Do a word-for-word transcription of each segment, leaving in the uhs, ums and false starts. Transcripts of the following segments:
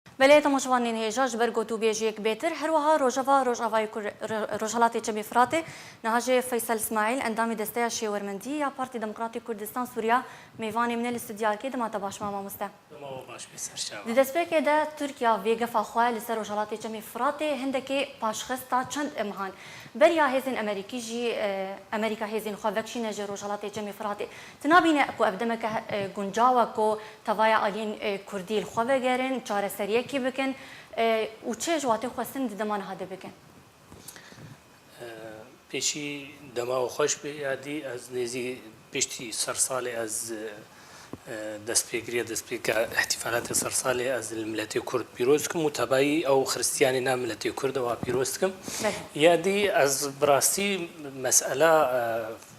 Belê, temaşevanên hêja, ji ber gotûbêjiyek bêtir, her wiha Rojava Rojavayê Kur-, Ro-, Rojhelatê Çemê Firatê, niha jî Feysel Îsmaîl, endamê Desteya Şêwermendî ya Partî Demokratîk Kurdistan Sûriya, mêvanê min e li stûdyakê. Dema te baş ma, mamoste. Dema we baş be, serçava. Di destpêkê de Tirkiya vê gefa xwe li ser Rojhelatê Çemê Firatê hindekê paşxist da çend mehan. Beriya hêzên Amerîkî jî, e, Amerîka hêzên xwe vekişîne ji Rojhelatê Çemê Firatê. Tu nabîne ku ev demeke, e, guncaw e ku tevaya aliyên, e, Kurdî li xwe vegerin, çareseriyekî bikin, e, û çi ji watê xwestin di dema niha de bikin? E, pêşî dema we xweş be, ya dî ez nêzî piştî sersalê ez, e, destpêkiriya destpêka îhtîfalatê sersalê ez li miletê Kurd pîroz dikim û tebayî ew xiristiyanê nav miletê Kurd ewa pîroz dikim. Belê. Ya dî ez bi rastî mesela, e,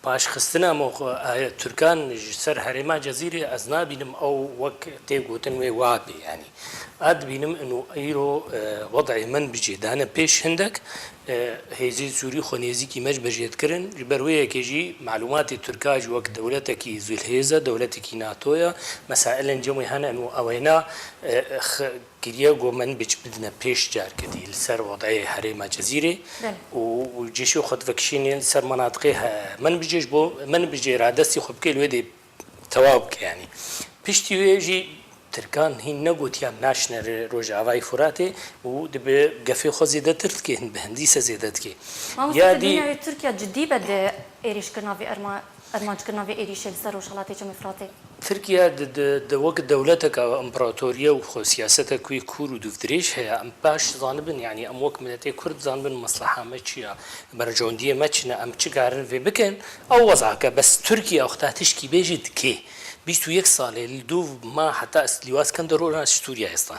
paşxistina mox-, e, Tirkan ji ser herêma Cezîrê ez nabînim ew wek tê gotin wê wa bê. Yanî, ez dibînim ino îro, e, wed'ê min bi cê dane pêş hindek, e, hêzên Sûrî xwe nêzîkî me ji bejê dikirin. Ji ber wê yekê jî malûmatê Tirka ji wek dewletekî zilhêz e, dewletekî NATO ye. Mesailên cemê hene ino ewêna, e, x-, kiriye ku min biç bidine pêş carke dî li ser wed'ê herêma Cezîrê. Belê. Û, û cêşê xwe divekişînê li ser menatiqê he-, min bijê ji bo, min bijê radestî xwe bike li wê dê tewaw bike yanî. Piştî wê jî Tirkan hîn negotiya naşine re Rojavayê Furatê û dibe gefê xwe zêdetir dike, hin bi hindîse zêde dike. Mamoste, Ya tu dî- dibîne wê Tirkiye cidî be di êrîşkirina vê erma-, ermancikirina vê êrîşê li ser Rojhelatê Çemê Firatê? Tirkiye di, di, di wek dewleteke împaratoriye û xwe siyasetek wî kûr û dûvdirêj heye. Em baş zanibin, yanî em wek miletê Kurd zanibin mesleha me çi ya, berjewendiyê me çi ne, em çi karin vê bikin, ew wezake. Bes Tirkiye wexta tişkî bê jî dikê. Bîst û yek salê li dûv ma heta Lîwa Skenderona ji Sûriyeyê stan.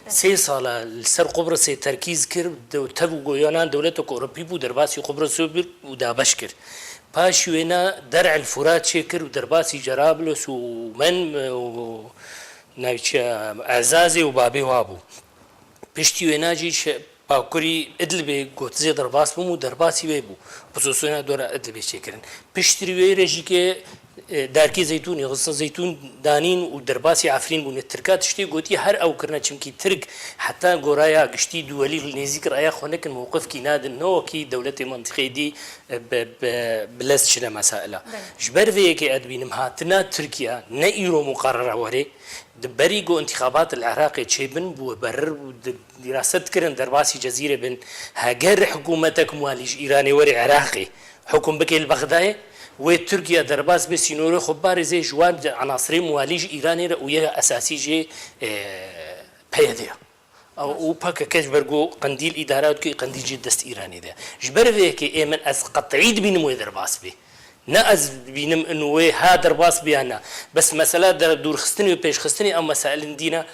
Sê sala li ser Qubrisê terkîz kir, de-, tev û goyanan dewletek Ewropî bû, derbasî Qubrisê bir û dabeş kir. Paşî wêna Der'el Furat çêkir û derbasî Cerablos û Men û navçe Ezazê û Babê wa bû. Piştî wêna jî şe-, Bakurî Idlibê got zê derbas bûm û derbasî wê bû. Opozîsyona dora Idlibê çêkirin. Piştî wê re jî ke, e, Darkê Zeytûnê, Xistin Zeytûn danîn û derbasî Efrîn bûne. Tirka tiştê gotî her ew kirine, çimkî Tirk heta goraya giştî duwelî nêzîk raya xwe nekin, mewqifkî nadin, ne wekî dewletê mentiqê dî, e, bi, bi, bi lez çine mesaila. Belê. Ji ber vê yekê ez dibînim hatina Tirkiye ne îro muqarrera werê, di berî ku întîxabat li Iraqê çêbin bû, berir bû, di, dîraset kirin derbasî Cezîrê bin. Heger hikûmetek muwalî ji Îranê were Iraqê, hikûm bike li Bexdayê, wê Tirkiye derbas be sînorê xwe biparêze ji wan enasirê muwalî ji Îranê re û yê esasî jê, e, P Y D ye. Ew, û P K K ji ber ku Qendîl îdara dike, Qendîl jî dest Îranê de. Ji ber vê yekê ê min ez qet'î dibînim wê derbas bê. Ne ez dibînim in wê ha derbas bê ya ne. Bes mesela de-, dûrxistinê û pêşxistinê ew mesailên dî ne.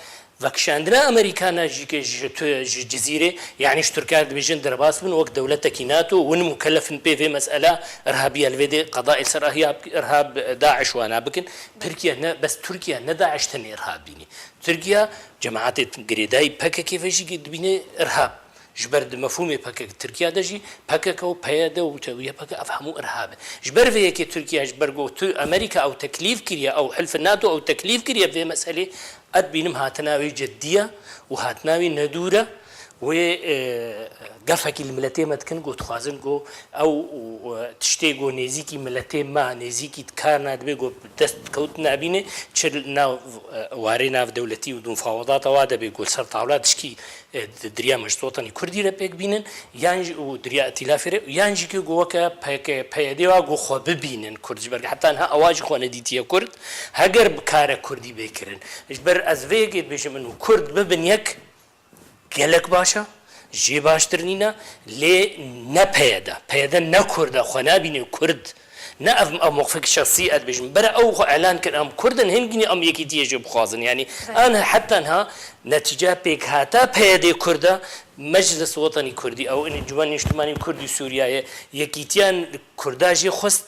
Vekişandina Amerîkana jî ke ji tu-, ji Cizîrê, yanî ji Tirkan dibêjin derbas bin, wek dewletekî NATO, win mukellef in pê vê mesela irhabiya li vê dê qeda li ser irhab, irhab, DAIŞ wana bikin. Tirkiye ne, bes Tirkiye ne DAIŞ tenê irhab bînî. Tirkiye cemaetê girêdayî P K K ve jî dibîne irhab. Ji ber di mefhûmê P K K Tirkiye de jî P K K û P Y D û Y P G ev hemû irhab in. Ji ber vê yekê Tirkiye ji ber ku tu Amerîka ew teklîf kiriye, ew hilf NATO ew teklîf kiriye vê meselê, ez dibînim hatina wî ciddiye û hatina wî nedûr e. Wê, e, gefekî li miletê me dikin ku dixwazin ku ew, e, tiştê ku nêzîkî miletê me, nêzîkî di kar nadibe ku dest kewt nabîne, çi nav, e, warê navdewletî û di mufawedata wa de be ku li ser tawla tişkî, e, di diriya me ji sotanî Kurdî re pêk bînin, yan jî û diriya îtîlafê re, yan jî ku weke P K P Y D wa ku xwe bibînin Kurd ji ber heta niha ewa jî xwe nedîtiye Kurd, heger bi kare Kurdî bê kirin. Ji ber ez vê yekê dibêjim min û Kurd bibin yek, gelek baş e, jê baştir nîne, lê ne P Y D. P Y D ne Kurd e, xwe nabîne Kurd. Ne ev, ev mewqifek şexsî ez dibêjim. Bere ew xwe elan kir, em Kurd in, hingî em yekîtiyê jê bixwazin. Yanî, Evet. an heta niha netîca pêkhata P Y D Kurd e, Meclis Wetanî Kurdî, ew Encûmen Niştimanî Kurdî Sûriye ye, yekîtiyan Kurda jê xwest,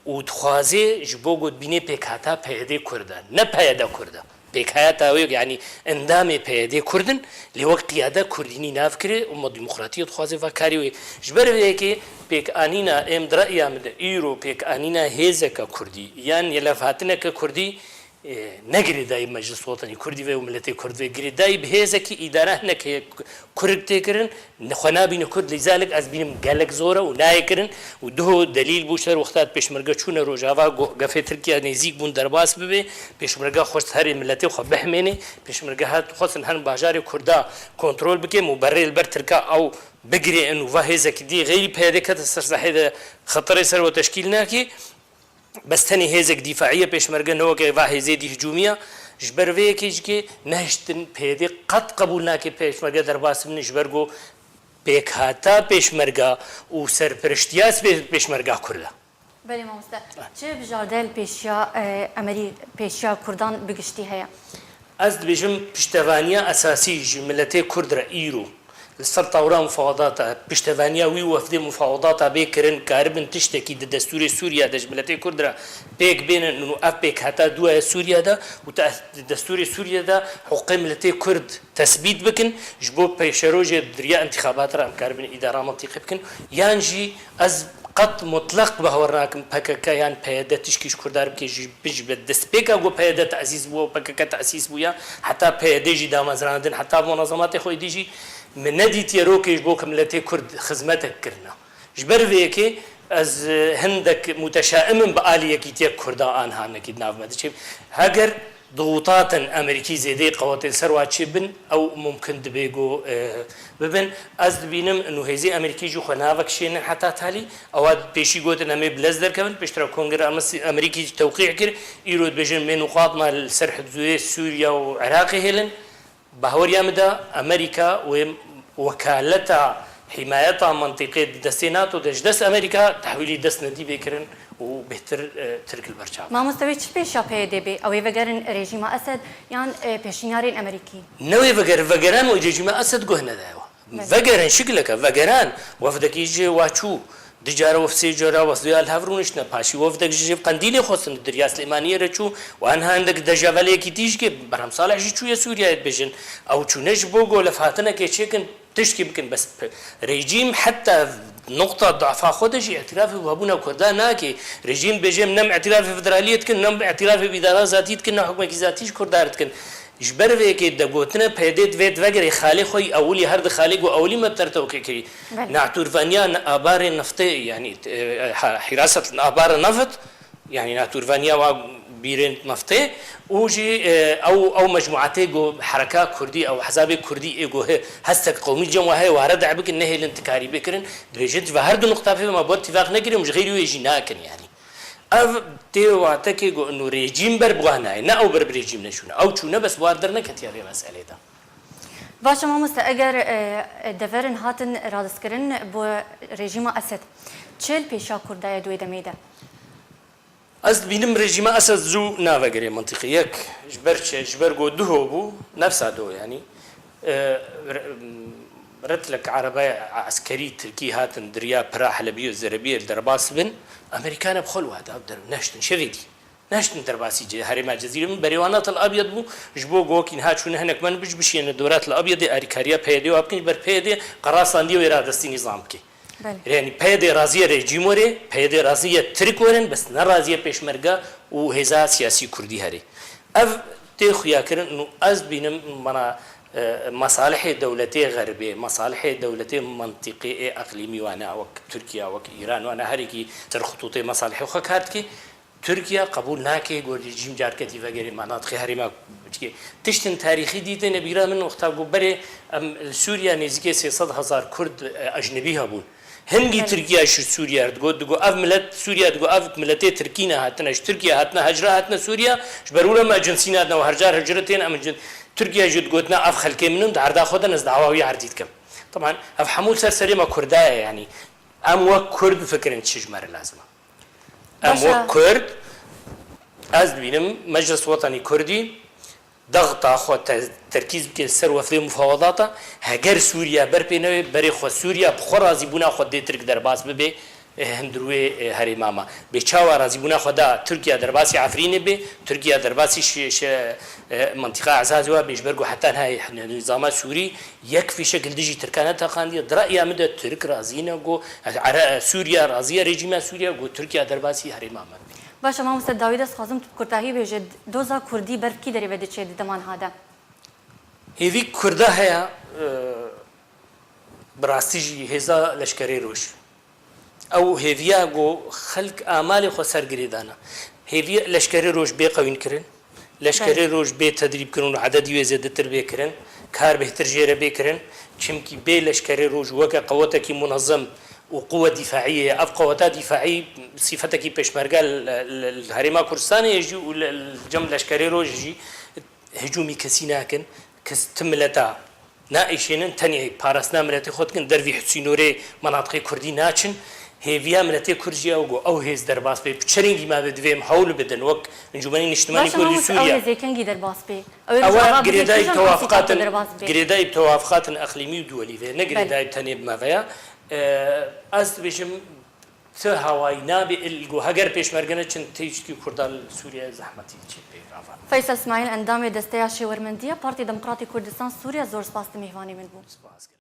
û dixwaze ji bo ku dibîne pêkhata P Y D Kurd e, ne P Y D Kurd e. Pêkhata wê, yanî endamê P Y D Kurd in, lê wek qiyade Kurdînî nav kire û me demokratiyê dixwaze va karî wê. Ji ber vê yekê pêkanîna êm di reya min de îro pêkanîna hêzeke Kurdî yan yelevhatineke Kurdî e, ne girêdayî Meclis Wetanî Kurdî ve û miletê Kurd ve, girêdayî bi hêzekî îdare hinek heye, kurik tê kirin, xwe nabîne Kurd, lîzalik ez bînim gelek zor e û nayê kirin û duho delîl bû ji her wexta pêşmerge çûne Rojava, go-, gefê Tirkiye nêzîk bûn derbas bibe, pêşmerge xwest herê miletê xwe bihmêne, pêşmerge hat xwestin her bajarê Kurda kontrol bikin û berê li ber Tirka ew bigirê in û va hêzekî dî xeyrî P Y D kete ser sahê de xeterê ser we teşkîl nake. Bes tenê hêzek dîfaî ye pêşmerge, ne weke va hêzê dî hicûmî ye. Ji ber vê yekê jî ke nehiştin P Y D qet qebûl nake pêşmerge derbas bibin, ji ber ku pêkhata pêşmerga û serperiştiya pê-, pêşmerga Kurd e. Belê mamoste. Çi bijarde li pêşiya, e, emerî pêşiya Kurdan bi giştî heye? Ez dibêjim piştevaniya esasî ji miletê Kurd re îro li ser tawra mufawedata, piştevaniya wî û wefdê mufawedata bê kirin, karibin tiştekî di destûrê Sûriye de ji miletê Kurd re pêk bênin û ev pêkhata duwaye Sûriye de û te-, di destûrê Sûriye de hiqûqê miletê Kurd tesbît bikin, ji bo pêşerojê di riya intixabatê re em karibin îdara mintîqî bikin, yan jî ez qet mutleq bawer nakim P K K yan P Y D tişkî ji Kurdan re bike, ji, ji bi destpêka ku P Y D tesîs bû û P K K tesîs bûye, heta P Y D jî damezrandin, heta munazematê xwe dî jî min nedîtiye rokê ji bo ku miletê Kurd xizmetek kirine. Ji ber vê yekê ez, e, hindek muteşaim im bi alî yekîtiya Kurda aniha hinekî di nav me diçe. Heger dixutatên Amerîkî zêdeyî qewetê li ser wa çêbin, ew mumkin dibe ku, e, bibin. Ez dibînim û hêzê Amerîkî jî xwe navekişênin heta talî. Ewa pêşî gotin em ê bi lez derkevin, piştre Kongreya Ames-, Amerîkî jî tewqî kir. Îro dibêjin mê nuqatna li ser hidûdê Sûriye û Iraqê hêlin. Bahweriya min de Amerîka wê wekaleta hîmayeta mintîqê di destê NATO de ji dest Amerîka tehwîlî dest nedî bê kirin û bêhtir, e, Tirk li ber çav. Mamoste, wê çi pêşiya P Y D bê? Ew ê vegerin rejîma Esed yan, e, pêşniyarên Amerîkî? Ne wê vegerin, vegeran wê rejîma Esed guh nedaye we. Belê. Vegerin şikileke, vegeran wefdekî ji wa çû. Du cara wef sê cara wef duya li hev rûniştine. Paşî wefdek ji Qendîlê xwestin di Derya Silêmaniyê re çû. Wan hindek dejaveleyekî dî jî ke Berhem Salih jî çûye Sûriyeyê dibêjin. Ew çûne ji bo ku lefhatinekê çêkin, tiştkî bikin. Bes p-, rejîm heta nuqta dafa xwe de jî îtirafê bi hebûna Kurda nake. Rejîm dibêje, em ne îtirafê federaliyê dikin, ne îtirafê bi îdara zatî dikin, ne hikmekî zatî ji Kurda re dikin. Ji ber vê yekê de gotine P Y D divê divegere xalê xwe yî ewilî, her di xalê ku ewilî me bi ter tewqî kirî. Belê. Natûrvaniya ne-, abarê neftê, yanî, e, ha, hiraset abarê neft, yanî natûrvaniya wa bîrên neftê û jî, e, ew, ew mecmuatê ku hereka kurdî, ew hezabê kurdî ê ku he-, hestek qewmî cem wa heye, ware de bikin, nehêlin tikarî bikirin, dibêjin, ji ve her du nuqta pê me bo tifaq nekirin, ji xeyrî wê jî nakin, yanî. Ev tê watekê ku ino rejîm ber bi wan nayê, ne ew ber bi rejîm neçûne. Ew çûne bes war derneketiye vê meselê de. Baş e mamoste, eger, e, deverin hatin radestkirin bo rejîma Esed, çi li pêşiya Kurda ye di wê demê de? Ez dibînim rejîma Esed zû navegere mintîqî. Yek, ji ber çi? Ji ber ku duho bû, nefsa duho yanî. E, re-, retlek erebaya eskerî tirkî hatin di riya pira Helebiyê û Zerebiyê li derbas bin. Amerîkane bi xwe li wada der-, neştin şevê dî. Neştin derbasî ce-, herêma Cezîrê bin. Berê wana Tel Abyad bû, ji bo gokîn ha çûne hinek men biş bişiyene dora Tel Abyadê, arîkariya P Y D'ê wa bikin, ji ber P Y D qerar standiye wê radestî nîzam bike. Belê. Yanî P Y D razî ye rejîm were, P Y D razî ye Tirk werin, bes ne razî ye pêşmerge û hêza siyasî kurdî herê. Ev tê xuyakirin û ez dibînim mana, e, mesalihê dewletê xeribê, mesalihê dewletê mintîqê ê eqlîmî wana wek Tirkiye, wek Îran wana herekî ser xitûtê mesalihê xwe kar dike. Tirkiye qebûl nake ku rejîm carketî vegerê mana dixê herêma biçikê. Tiştin tarîxî dî têne bîra min wexta ku berê em li Sûriye nêzîkê sê sed hezar Kurd, e, ecnebî hebûn. Hingî Belê. Tirkiye ji Sûriye re digot, digot ev milet Sûriye, digot ev miletê Tirkî ne hatine, ji Tirkiye hatine, hecra hatine Sûriye, ji ber wilo me cinsî nadine û her car hicret tên em cin-, Tirkiye jî digotina ev xelkê min in, di erda xwe de ez dawa wî erdî dikim. Teban ev hemû ser serê me Kurda ye, yanî em wek Kurd bifikirin çi ji me re lazim e. Em Baş e. Wek Kurd, ez dibînim Meclis Wetanî Kurdî dexta xwe te-, terkîz bike ser wefdê mufawedata, heger Sûriye ber pê newê, berê xwe Sûriye bi xwe razîbûna xwe dê Tirk derbas bibe, eh, hundir wê, eh, herêma me. Bê çawa razîbûna xwe da Tirkiye derbasî Efrînê be, Tirkiye derbasî şi-, şi-, eh, mintîqa Ezazê wa bê, ji ber ku heta niha nîzama Sûrî yek fîşek li dijî Tirkan neteqandiye. Di ra'ya min de Tirk razî ne ku, eh, Ere-, Sûriye razî ye, rejîma Sûriye ku Tirkiye derbasî herêma me bibe. Baş e, mamoste Dawîd, ez xwazim tu bi kurtahî bêje, doza kurdî ber kî derê ve diçe di dema niha de? Hêvî kurda heye, e, bi rastî jî hêza leşkerê roj. Ew hêviya ku xelk amalê xwe ser girê dana. Hêviya leşkerê roj bê qewîn kirin, leşkerê roj bê tedrîb kirin û ededî wê zêdetir bê kirin, kar bêhtir jê re bê kirin. Çimkî bê leşkerê roj weke qewetekî munezem û quwe dîfaî ye. Ev qeweta dîfaî sîfetekî pêşmerge li, li, li Herêma Kurdistanê ye jî û li, li cem leşkerê roj jî hicûmî kesî nakin. Kes ti mileta naêşênin, tenê parastina miletê xwe dikin. Dervî Husînorê menatiqê kurdî naçin. Hêviya miletê kurd jî ew ku ew hêz derbas bê. Bi çi rengî mabe divê em hewl bidin wek Encûmenê Niştimanî Baş e, Kurdî mamoste, ew Sûriye. Hêzê kengî derbas bê? Ew ê Ewe rojava bidî girêdayî kîjan tewafqatin, konsept derbas bê? Girêdayî tewafqatin eqlîmî û duwelî ve, ne Belê. Girêdayî tenê bi me ve ya. E, ez dibêjim, ti hawayî nabe, il ku heger pêşmerge neçin, tê çikî kurda li Sûriye zehmetî diçê pê rava. Feysel Smaîl, endamê Desteya Şêwermendiya Partî Demokratî Kurdistan Sûriye, zor spas, tu mêvanê min bû. Spas.